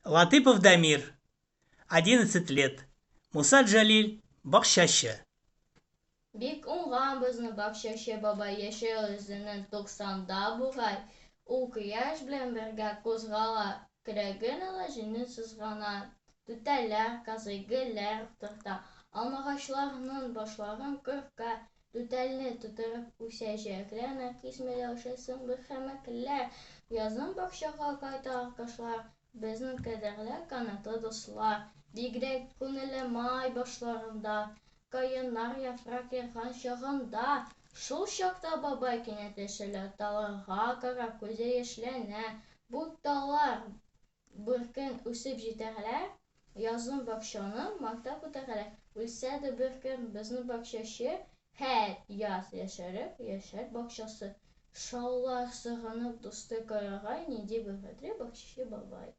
Латыйпов Дамир, 11 лет. Муса Джалиль, бакчачы. Бик уңган безнең бакчачы бабай, Яше үзенең туксанда бугай. Ул кояш белән бергә кузгала, Көрәген ала, җиңен сызгана. Түтәлләр казый, гөлләр утырта, Алмагачларның башларын кырка. Түтәлне тутырып үсә җиләкләр, Нәркис миләүшә, сөмбел һәм мәкләр. Язын бакчага кайта кошлар, Безнең кадерле канатлы дуслар. Бигрәк күңелле май башларында, Каеннар яфрак ярган чагында. Шул чакта бабай кинәт яшелә, Талларга карап күзе яшьләнә. Бу таллар беркөн үсеп җитәрләр, Язын бакчаны мактап үтәрләр. Үлсә дә беркөн безнең бакчачы, Һәр яз яшәреп яшәр бакчасы. Шаулар сагынып дусты карагай, Нинди бәхетле бакчачы бабай.